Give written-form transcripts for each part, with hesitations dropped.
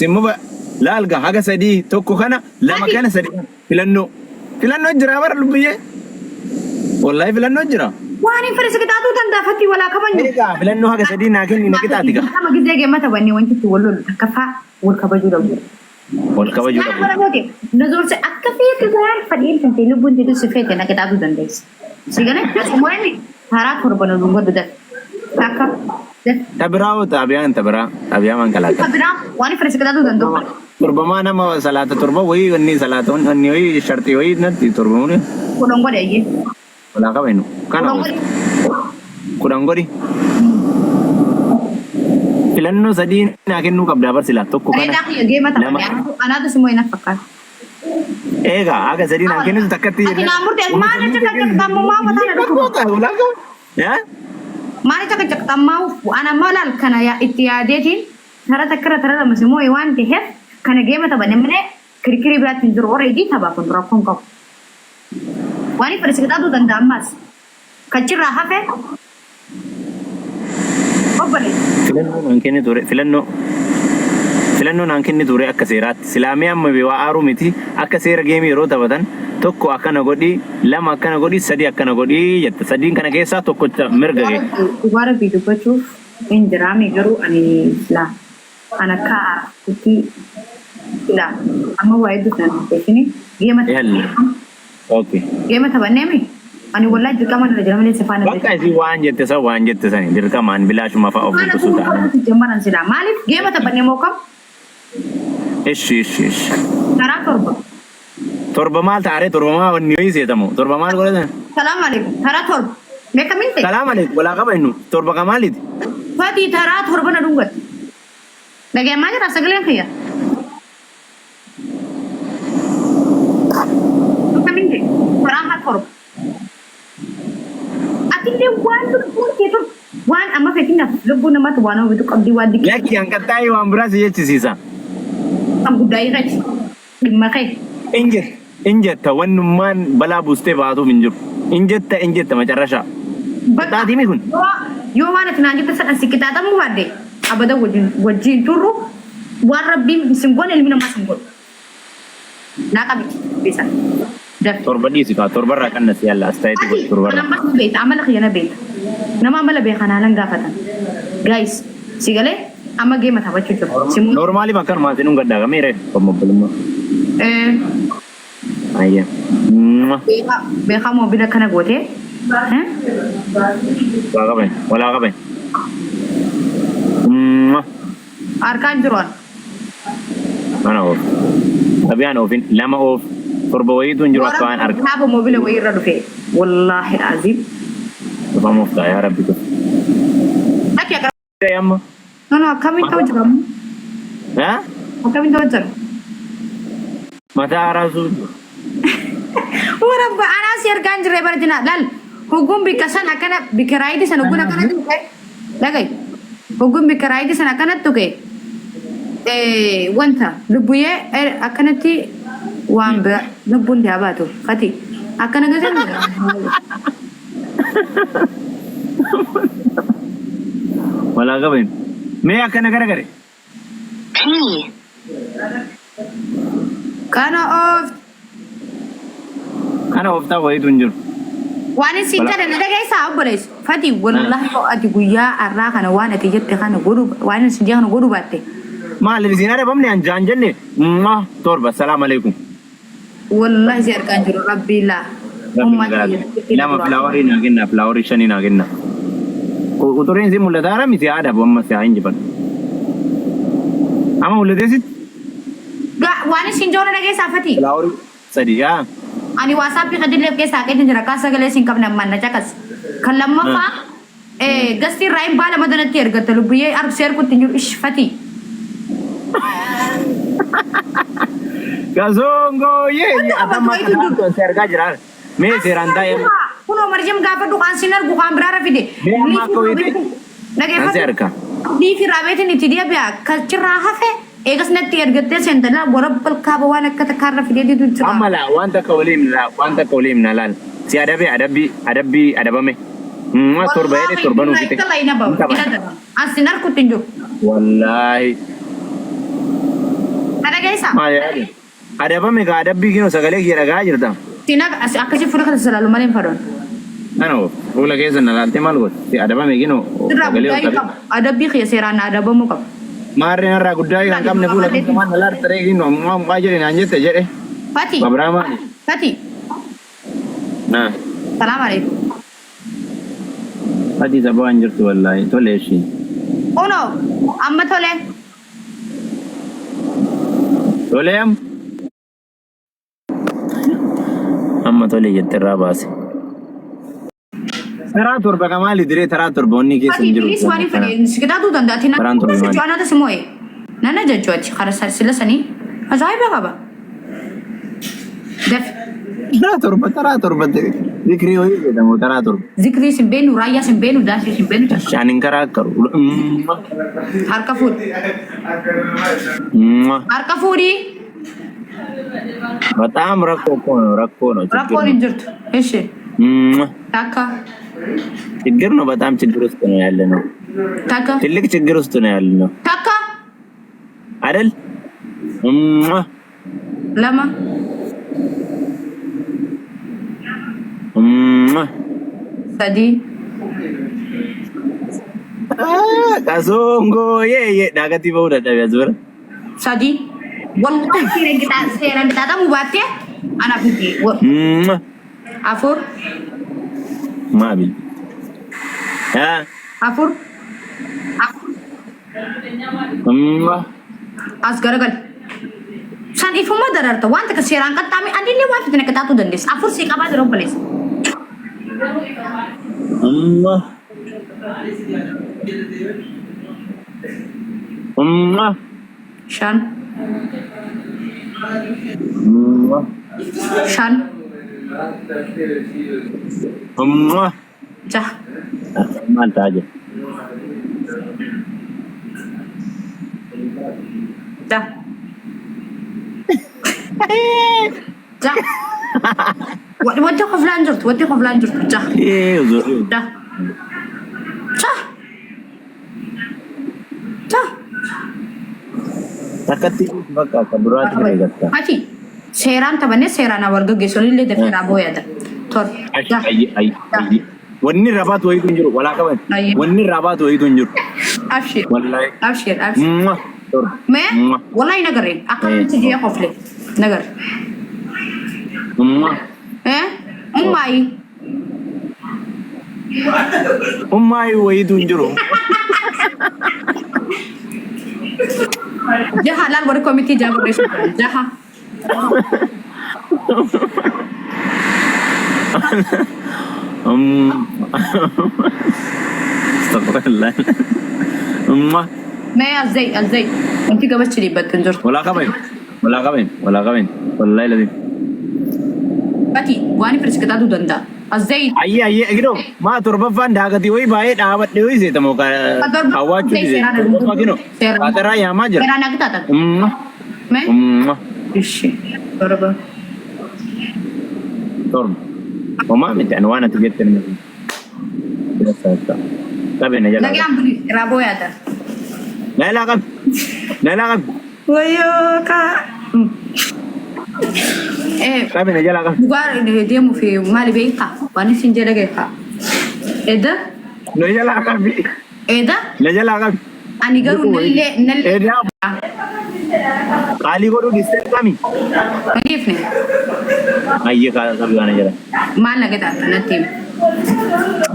Simmuba laalga haga sadii tokko kana lama Ati kana sadii kana filannoo. Filannoo jira bara lubbiyyee. Wallaahi filannoo jira. Waan hin fedhe si qixaatuu danda'a fatii walaa kabajnu. Egaa filannoo haga sadii naa kenni na qixaati gaa. Nama gizee geemmata wanni wanti itti wal lolu takkaffaa wal kabajuu dhabu. Wal kabajuu Maal dhabu. bara goote na zoorse akka feete waan fadhiin kan ta'e lubbuun teetu si feete na qixaatuu dandeessa. Si galee sumuranni karaa torba na dhungadhu dafe. Takka dafe. Ta biraa hoo xaabiyaan ta biraa xaabiyaa maan Ta kalaaqan. biraa waan fedhe si qixaatuu danda'u. Torbamaa nama salaata torba wayii wanni salaata wanni wayii sharxii wayii natti torba mure. 10 godhe ayyee. Walaa qabenu. Kana 10 oofta. godhe. 10 godhi. Filannoo sadii naa kennuu qabdaa bar silaa tokko kana Bareedaa kiyya geema lama. taphanne anaatu si moo'e na fakkaata. Eegaa haga sadii naan kennitu takkatti Ati naa murte maal jecha caqcaqxamummaa mataa na dhukkuba. Yaa? Maal caqcaqxammaa ana amma laal kana itti yaadeetiin tara takkara tara lama si moo'e waan ta'eef kana geema taphanne malee kirkirii biraatti hin jiru already tapha kun rakkoo hin qabu. Waan fedhe si qixaatuu danda'a ammaas. Kachirraa hafe obboleessa. Filannoo naan kenni ture filannoo filannoo naan kenni ture akka seeraatti silaamee amma waa aaruu miti akka seera geemii yeroo taphatan tokko akkana godhi lama akkana godhi sadi akkana godhi jetta sadiin kana keessaa tokkocha mirga kee. Dhugaa rabbii dubbachuuf hin jiraame garuu ani silaa an akka aartutti silaa amma waa hedduu sana murteessini geema Yalla. Okay. geema taphanneemi ani wallahi dirqama irra jira malee si faana Bakka isin waan jette san waan jette sani dirqamaan bilaashuma fa'a of faana dubbisuu turuu ta'a. qabutti jammaran silaa maaliif geema taphannee moo kam Ishi ishi ishi. karaa torba Torba maal ta'aree torba maa wanni wayii seetamu torba maal godhatan? Salaam alaikum taraa torba mee kamiin ta'e Salaam alaikum walaa qaba innu torba ka maaliiti? fatii taraa torba na dhungatte dhagayamaa jira sagaleen kiyya Akkamiin ta'e karaa haa torba. Atillee waan lubbuun kee turte waan amma fakkeenyaaf lubbuun namaatti waan hawwitu qabdii waan diqqee Lakki hanqaxxaa'ee waan biraa si jechisiisa. kan guddaa irratti dhimma kee. In jetta in jetta wannummaan balaa buustee baatuuf hin jiru. In jetta in jetta macarrashaa. Bakka Qixxaatiimi kun. yoo waan ati naan jette sana si qixaaxamuu baadde abada wajjin wajjin turru waan rabbiin sin goone ilmi namaa sin godhu. Naa qabi bisa. Dafi. Torba dhiisi kaa torbarraa qannasi yalla astaayitii Ati godhi torbarraa. kanan bakka beekta amala kiyya na beekta. Nama amala beekan haalan gaafatan. Guys si galee amma geema taphachuu jiru. Si mu Noormaaliif akkanumaa sin dhungadhaa kamii ree obbolummaa. eh Ayya. Mwah. beekaa beekaa moobila kana gootee. Eh? Walaa qaban walaa qaban. Mwah. Harkaan jiru an. Mana oof. Xabiyaan oofin lama oof torba wayiitu hin jiru akka waan arga. Kitaaba moobila wayii irra dhufe. Wallaahi aziim. Dhufamuuf ta'a yaa rabbi kun. Ati akka Ta'e amma. No no akkamiin ta'u jira ammoo? Haa? Akkamiin ta'u jira? Mataa araasuu. Warabba anaa si argaa hin jirre bara jinaa laal hogguun bikka san akkana bikka raayidii san hogguun akkana tuqe dhagayi hogguun bikka raayidii san akkana tuqe wanta lubbuyyee akkanatti waan bira lubbuun haa baatu fati akkana gasan Walaa qaban. Mee akkana garagare. P. Kana of Kana ooftaa wayiitu hin jiru. Waan isin Wala- jedhan na dhageessaa obboleessu. Fati wallahi yoo ati guyyaa har'aa kana waan ati jette kana godhu waan isin jedhan kana godhu baatte. Maaliif isin adabamne an jaan jenne mwah torba salaam alaikum. Wallahi si argaa hin jiru rabbii laa. Rabbi Ummaa na kiyya galaata. Lama filaawarii naa kenna filaawarii shanii naa kenna. Quxuriin si mul'ata ara miti adabu amma si haa injifadhu. Amma mul'atee sitti Waan isin joona dhageessaa Fati. filaawarii sadii yaa. Ani WhatsApp kadilleef keessaa qeetin jira kaa sagalee sin qabne ammaan na caqas. Kan lammaffaa gastii irraa hin baala madanatti ergatta lubbuyyee arbsee ergutti hin jiru ish Fati. Gazoongoo yee Wanti atamma qabatu wayitu jiru. si argaa jira. Mee seeraan taa'ee amma. Kunoo Maryam gaafadhu kaan sin argu kaan biraarra fide. Mee amma akka wayiiti. Nan si Dhageeffadhu. arga. Liifi raabeetiin itti deebi'a kalchirraa hafe eegas natti ergattee seenta laa warabbal kaaba waan akka takkaarra fidee didu jira. Amma laa waan takka walii himna laa waan takka walii himna laal. Si adabee adabbii adabbii adabame. Mwah torba jedhe torba nuu fixe. Wallaahi Hin taphanne. An sin arkutti hin jiru. Wallaahi. dhageessaa? Maal yaade? Adabame kaa adabbii kinoo sagalee kiyya dhaga'aa jirta. Tina akkasii fuula kana salaalu malee hin fadhoon. Nano fuula keessa na laaltee maal goote? Si adabame kinoo Sirraa sagalee guddaa ol hin qabee. qabu. Adabbii kiyya seeraan na adabamuu qaba. Maarreen irraa guddaa kan qabne fuula keessa maal na laalta ree kinoo mukaa mukaa jedhe naan jette jedhe. Fati. Babraa maali? Fati. Na. Salaam alaikum. Fati sabaa hin jirtu wallaahi tole ishii. Uno amma tole. Tole am. Amma tole jette irraa baase. Taraa torba ka maali diree taraa torba wanni keessa Fati hin jiru. bilis waan hin fedhe si qixaatuu danda'a. Ati Taraan torba maali? anata si moo'e. Nana jechuu ati kara sila sanii ajaa'iba qaba. Daf Taraa torba taraa torba zikrii wayii jedhamu taraa torba. zikrii sin beenu raayyaa sin beenu daasii sin beenu Ani hin karaa akkaru. Harka fuudhi. Harka fuudhi. በጣም rakkoo እኮ ነው rakkoo ነው ችግር Rakkoon ነው። hin jirtu. Ishi takka ችግር ነው። በጣም ችግር ውስጥ ነው ያለ ነው። takka ትልቅ ችግር ውስጥ ነው ያለ ነው takka አይደል? lama sadii Kasongo yee daakatti bahuu dadhabe as bira. Sadii. Wallahi seeraan qixaa seeraan qixaaxamuu baattee anaaf miti. Afur Maabil. Afur as garagal. San ifuma dararta waan takka seeraan qaxxaame anillee waan fitina qixaaxuu dandeessa. Afur si qabaa jira obboleessa. Shan shan jaha. Maal ta'aa jira? Jaha. Jaha. Wanti qoflaan jirtu wanti qoflaan jirtu jaha. Ee uzuri. Jaha. Jaha. Jaha. Takkatti bakka akka duraatti eegatta. Ati seeraan taphannee seeraan wal gaggeessuun illee dafee booyata. Torba. Jaha. Ayyi ayyi ayyi. Wanni irraa baatu wayiitu hin jiru. Walaa qaban. Ayyi. Wanni irraa baatu wayiitu hin jiru. Abshir. Wallaahi. Abshir. Abshir. Torba. Mee wallahi nagarreen akkamitti jee qofle nagarre. Eh? Ummaayi. Ummaayi wayiitu hin jiru. Jaha laal warri komitii jaha barreessu jiran. Jaha. Astaghfirullah. Mee azzay azzay. Wanti gabachi dhiibbattu hin jirtu. Walaa qaban. Walaa qaban. Walaa qaban. Wallahi lazim. Ati waan firsi qixaatuu danda'a. Azzay. Ayyi ayyi egidoo maa torbaffaan daakatii wayii baay'ee dhaabadhee wayii seetamoo hawwaachuu dide. Torbaffaa kinoo qaxaraa yaamaa jira. Seeraan akka taatan. Mee? Ishi. Torba. Torba. Homaa miti ani waan ati jette nama. Qabe na jala. Nagaan buli raaboo yaada. Na jalaa qabi. Na jalaa qabi. Wayyoo kaa. Eh, Qabi na jalaa qabi. Dhugaa deemuu fi maali beekaa? Waan isin jedha beekaa? Eda? Na jalaa qabi. Eda? Na jalaa qabi. Ani garuu nallee nallee. Edaa qaalii godhuu dhistee qami. Hin dhiifne. Ayyee qabi waan jala. Maal na qixaatta natti himi.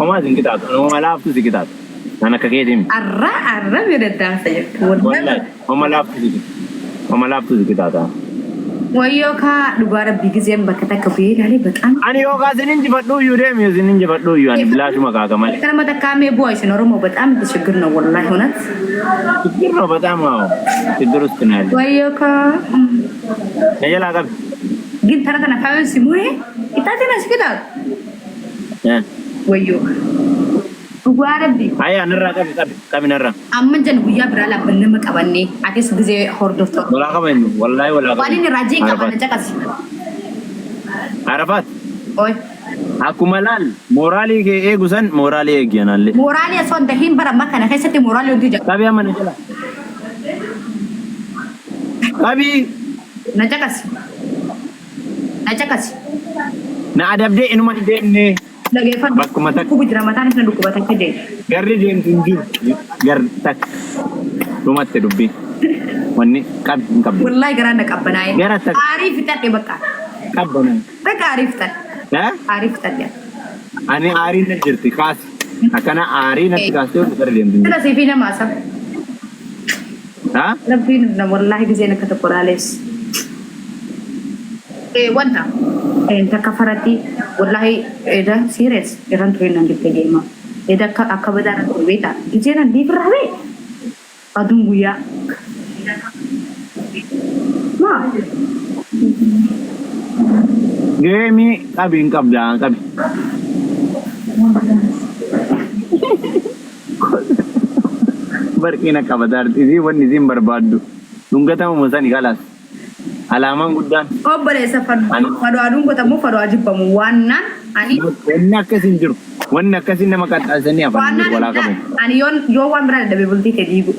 Homaa sin qixaatu. Homa laaftu si qixaatu. Kan akka keetii miti. Arra arra bira daansa jirtu. Wallahi homa laaftu si qixaatu. Homa laaftu si qixaata. Wayyoo kaa dhugaa rabbii gizeen bakka takka bu'ee ilaalee baqaan. Ani yookaan sin injifadhuu iyyuu deemi sin injifadhuu iyyuu ani bilaashuma kaaka malee. Kana matakkaa mee bu'aa isin Oromoo በጣም ችግር ነው ወላሂ እውነት። ችግር ነው በጣም አዎ፣ ችግር ውስጥ ነው ያለው። Wayyoo kaa Na jalaa qabi. ግን tara kana kaayyoon si muree qixaatiin as qixaatu. Wayyoo dhugaa rabbii. Ayyaa narraa qabi qabi qabi narraa. Amma jan guyyaa biraa laabban nama qabannee atis gizee hordoftoota. Walaa qaban wallaahi walaa Waan inni raajii qaban Arafaat. caqasi. Arafaat. Oi. Akkuma laal mooraalii kee eegu san mooraalii eegi anallee. Mooraalii osoo hin tahin bara amma kana keessatti mooraalii hundi jira. Qabi amma na jala. Qabi. Na caqasi. Na caqasi. Na adabdee inuma hin deemne. Dhageeffadhu. Bakkuma takka. Dhukkubu jira, mataan isa dhukkuba takka jee. Garri deemtu hin jiru. Gar takka. Dhumatte dubbiin. Wanni qabi hin qabdu. Wallahi garaan na qabbanaa'e. Gara takka. Aarii fixadhe bakka. Qabbana. Bakka aarii fixadhe. Eh? Aarii fixadhe. Ani aarii na jirti kaasi. Akkana aarii natti kaastee gara deemtu hin jiru. Sila siifii nama asab. Ha? Rabbiin na wallahi giseen akka tokko laalees. Wanta takka faratti wallahi eda serious irran ture nan jette deema. Eda akka akka badaa na ture beektaa. Giseen an liifirraa bee aduun guyyaa. Maa? Geemii qabi hin qabda qabi. Barqiin akka bataarti isii wanni isiin barbaaddu dhungatamuma sani kalaas. Alaamaan guddaan. Obboleessa faduu aduun qotamu faduu ajibbamu waannaan ani. Wanni akkasii hin jiru. Wanni akkasii nama qaxxaasanii hafan hin jiru walaa qabu. Ani yoon yoo waan biraa dadhabe bultii kee diigu.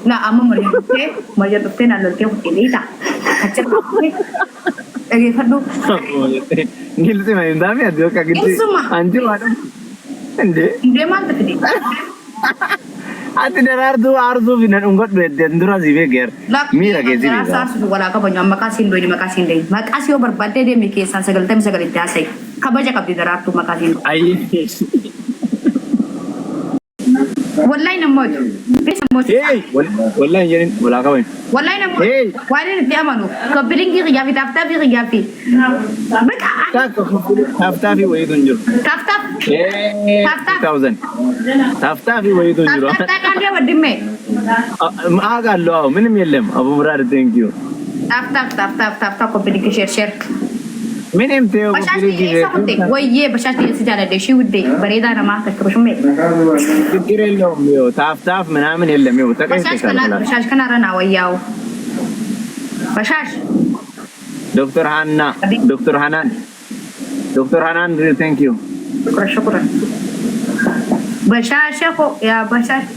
La amma marja dhuftee naan loltee kuttee beektaa? Achirraa dhageeffadhu. Gilsi ma hin taane ati akka gilsi. Gilsuma. Anti waa dhufu. Indee. Indee maaltu fide? Ati daraartuu aarsuuf na dhungadhu jettee dura si beekeera. Miira kee si beeka. Aarsuuf walaa kabanyu maqaa siin doyni maqaa siin doyni. Maqaa si yoo barbaaddee deemi keessaan 99 itti haasa'i. Kabaja qabdi daraartuu maqaa siin doyni. Ayyee. Wallahi namoota. Namoota. Hey! Wallahi hin jedhin walaa kabanyu. Wallahi namoota. Hey! Waan inni itti amanu. Koppilinkii qiyyaa fi taaftaafii qiyyaa fi. Bakka Takka taaftaafii wayiitu hin jiru. taaftaaf. Taaftaaf. 2000. Taaftaafii wayiitu hin jiru. Taaftaaf ታውቃለህ ወንድሜ? አውቃለሁ። አዎ ምንም የለም። አቡ ብራድ thank you። ታፍታፍ ታፍታፍ ታፍታፍ ኮፒ link share share. ምንም ተይው Bashaashni eessa kutte? Wayyee bashaashni si jaaladhe ishii wuddee bareedaa namaa takka bashummee. ችግር የለውም። ይኸው tap tap ምናምን የለም። ይኸው Bashaash ተቀይተሻል። kana bashaash kanarra naa wayyaa'u. Bashaash. ዶክተር ሃና ዶክተር ሃናን ዶክተር ሃናን thank you። Shukran shukran. Bashaasha ko yaa bashaash.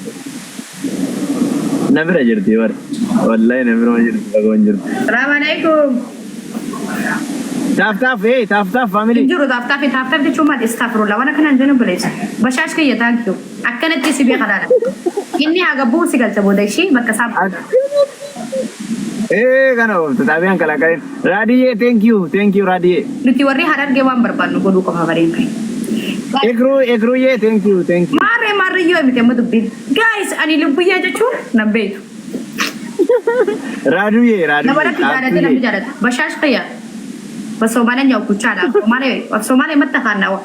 Na bira jirti bar wallahi na bira jirti fagoon jirti. Salaamu alaikum. Tap tap hey tap tap family. Hin jiru taaftaaf taaftaaf jechuun maal istaafirullah waan akkanaan jennu buleessa. Bashaash kiyya thank you. Akkanatti si beeka laala. Inni haga bu'u si galcha booda ishii bakka isaa. Ee kana oofta xaabiyaan kalaqaleen raadiyyee thank you thank you raadiyyee. Nuti warri harargee waan barbaadnu godhuu qofa bareen kai. Ekruu ekruuyyee thank you thank you. Maarree maarriyyoo miti amma dubbiin. Guys ani lubbuyyee jechuun nan beektu. Raaduyyee Nama raaduyyee rabbi jaalate namni jaalata. Bashaash kiyya. Basoomalee nyaakuchaadha. Somaalee Somaalee matta kaannaa.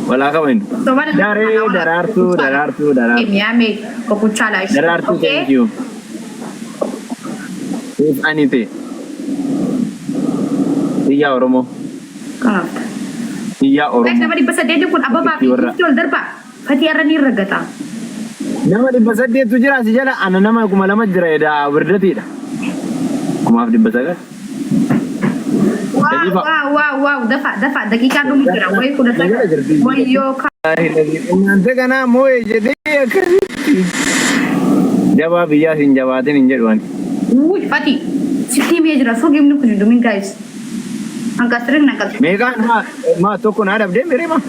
Walaa qaban. Somaalee. Daree daraartuu daraartuu daraartuu. Miyaame okuchaadha. Daraartuu thank you. Siif ani ta'e. Xiyyaa Oromoo. Kanaaf. Xiyyaa Guys Oromoo. nama 800 kun ababaa fi Warra. giftii ol darba. Fatii irra ni ragata. Nama 800tu jira si jala ana nama 2000 jira edaa wirdatiidha. 1900. Waaw Daqiiqa. waaw waaw waaw dafa dafa daqiiqaa dhumu jira wayi 19 Jirti. wayyoo ka. እናንተ ገና ሞዬ jedhee akkasitti. Jabaa biyyaas hin jabaatin hin jedhu ani. Wuy Fati sitti himee jira soo geemni kun hin dhumin guys. Hanqasirin hanqasirin. Meeqaan maa maa tokko naa dhabdee miree maa?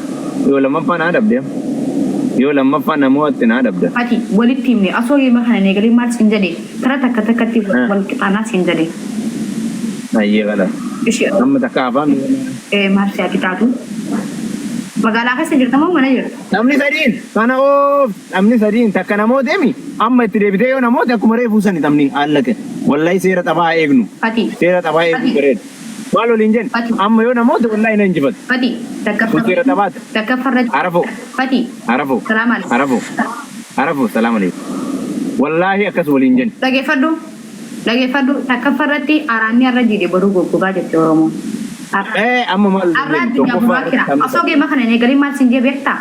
Yoo lammaffaa naa dhabdee. Yoo lammaffaa namooti naa dhabda. Fati walitti himne asoo geema kana eegalee maal siin jedhe tara takka takkatti wal qixaanaa siin jedhe. Ayyee qala. Ishee Amma takka afaan. Maal si ati taatu. Magaalaa keessa jirta moo mana jirta? Namni sadiin kana oof namni sadiin takka namoota himi amma itti deebitee yoo namoota akkuma reefuu sani taphni haallate. Wallahi seera taphaa eegnu. Fati. Seera taphaa eegnu bareeda. Maal waliin jennu Fati. amma yoo namoota wallahi na injifatu. Fati. Kun seera taphaati. Takkaffarratti. Arafoo. Fati. Arafoo. Salaam alaikum. Arafoo. Arafoo salaam alaikum. Wallahi akkas waliin jennu. Dhageeffadhu. Dhageeffadhu takkaffarratti araanni har'a jiidhe boruu goggogaa jette Oromoon. Ee amma maal Har'a waliin jennu addunyaa tokkoffaa gumaa kira. irratti Osoo geema kana hin eegalin maal siin jee beektaa?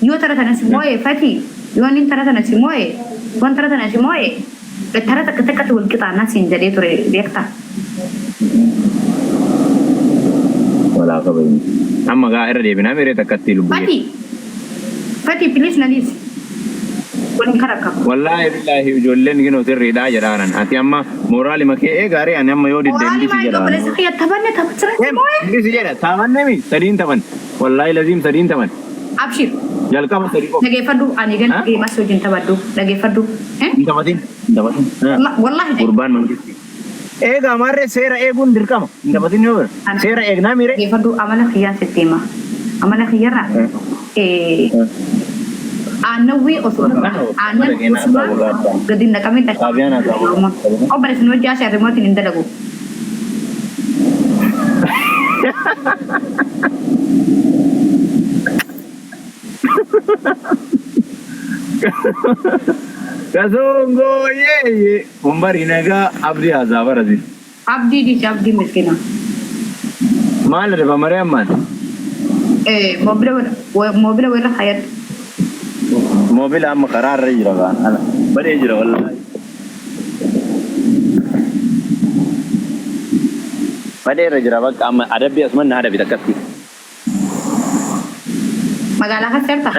Yoo tara tana si moo'e Fati. Yoo inni tara tana si moo'e waan tara tana si moo'e tara takka takkatti wal qixaannaa siin jedhee ture beektaa? Walaa kabajni. Amma gaa irra deebinaa miree takkatti lubbuu. Fati. Fati please na dhiisi. Waliin karakkamu. Wallaahi billaahi ijoolleen ginoo sirriidhaa jedhaanan. Ati amma mooraalima kee eegaaree ani amma yoo didde Mooraalii hindisi maal jedhaan. obboleessa kiyya taphanne taphachira Em, moo'e. hindisi jedha. Taphanne mi? Sadiin taphan. Wallaahi laziim sadiin taphan. Abshir. Jalqaba sadii qofa. Dhageeffadhu ani gan Ha? geemas wajjin taphadhu. Dhageeffadhu. Eh? Hin taphatin. Hin taphatin. Ha. Wallahi Gurbaan mangisti. Eegaa maarree seera eeguun dirqama. Hin taphatin yoo bira. Seera eegnaa miire. Dhageeffadhu amala kiyyaan sitti hima. Amala kiyyarraa. Eh, Aannawwii osoo aannan osuma gadi hin naqamin Xaabiyaan haa ta'u. Obboleessi nu hojii asii rimootiin hin dalagu. Kasongoo yeeyye. Wambarii nagaa abdii haasaa barasi. Abdii dhiisi abdii miskiina. Maal adaba maree ammaan? Moobila warra hayat. Moobila amma karaa irra jira baan ala. Badee jira wallaahi. Badee irra jira bakka amma adabbii asuman na adabi takkatti. Magaalaa keessa jirta?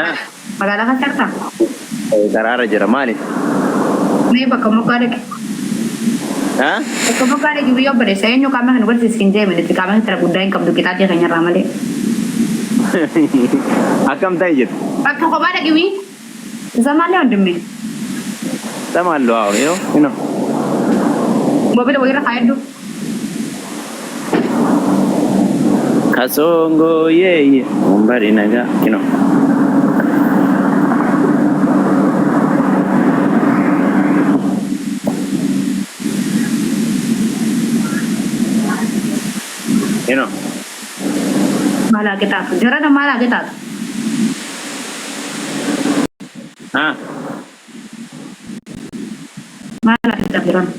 Magaalaa keessa jirta? Karaa irra jira maali? Mee bakka moggaa dhaqe. Ha? Bakka moggaa dhaqe biyya obboleessa eenyu qaama kan barsiis hin deemin itti qaama kan guddaa hin qabdu qixaaxii keenyarraa malee. Akkam ta'e jirti? Bakka kophaa dhaqi wii. Zamaalee wandimmi. Samaallu haa yoo ino. Moobila wayirra kaayaddu. Kasongoo yeeyye. Wambarii nagaa ino. Ino. Maal haa qixaatu? Jarana maal haa qixaatu? Ha? Maal haa qixaatu jarana?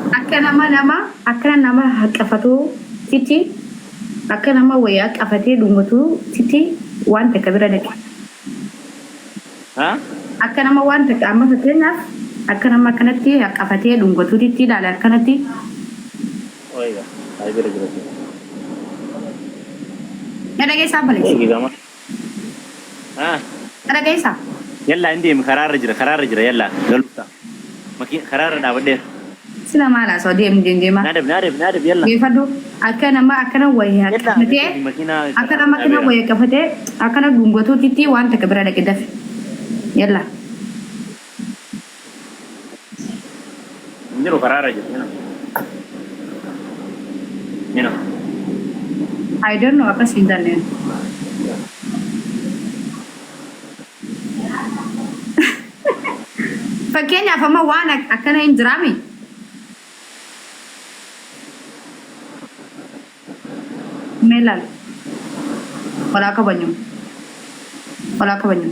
Akka nama nama akka nama haqqafatuu titi akka nama wayii haqqafatee dhungatuu titi waan takka bira dhaqe. Ha? Akka nama waan takka amma fakkeenyaaf akka nama akkanatti haqqafatee dhungatuu titi ilaala akkanatti. Oiga. Ay bira jira. Na dhageessaa obboleessa? Eegi gama. Ha? Na dhageessaa? Yallaa hin deemi karaarra jira karaarra jira yallaa galuuta. Makiin karaarra dhaabadheera. Sila maal haasa'u deemu deema. Naa dhabi naa dhabi naa dhabi yallaa. Geeffadhu akka nama akkana wayii Yallaa haqqafatee makiinaa akka nama akkana wayii haqqafatee akkana dhungatuutitti waan takka bira dhaqe dafe. Yalla. Hin jiru karaarra jira. Ino. I don't know akkas hin taane. Fakkeenyaaf amma waan akkana hin jiraami. Mee laal. Walaa kabanyu. Walaa kabanyu.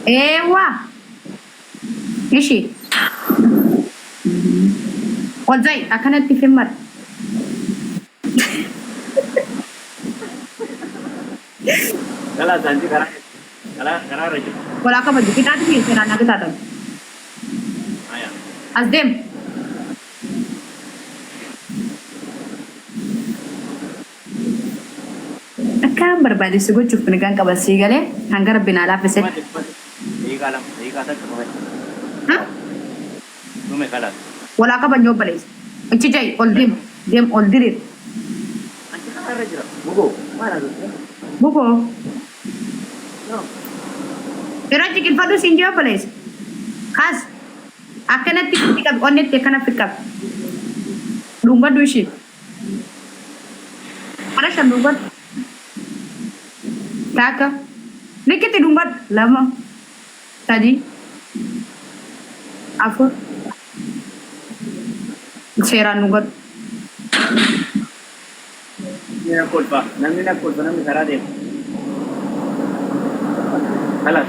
Eewwa. Ishi. Ol ja'i akkanatti fimmar. Galaa saanjii karaa karaa karaarra jira. Walaa kabaju. Qixaati fi seeraan haa qixaatan. Aya. As deem. Akkaan barbaadessu gochuuf mirgaan qaba sii galee hanga rabbi naa laaffisetti. Daqiiqaa lama daqiiqaa takka dhume. Ha? Dhume kalaas. Walaa kabajnu obboleessa. Ichi ja'i ol deem deem ol diriir. Anchi karaarra jira. Bugoo. Maal haasofte? Bukoo. Yeroo jiqilfadhu siin jee obboleessa. Kaas. Akkanatti itti qabi onnetti akkana fi qabi. Dhungadhu ishii. Kudha shan dhungadhu. Takka. Likkitti dhungadhu. Lama. Sadi. Afur. Seeraan dhungadhu. Namni na kolfa. Namni na kolfa namni karaa deema. Kalaas.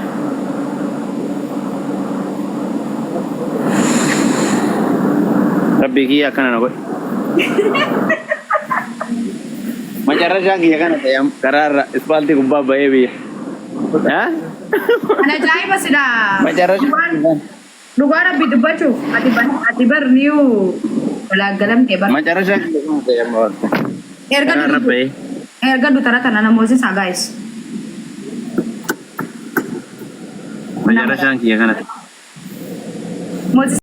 Rabbii kiyya akkana na godhe. Macarrashaan kiyya kana ta'e karaarra ispaaltii gubbaa bahee biyya. Ha? Ana ajaa'iba silaa. Macarrasha. Dhugaa Rabbi dubbachuuf ati bar ati bar niyu walaaggalamtee bar. Macarrasha. Erga Karaa du rabba'ee. erga du tara tana namoota guys. Macarrashaan kiyya kanatti. Moosisa.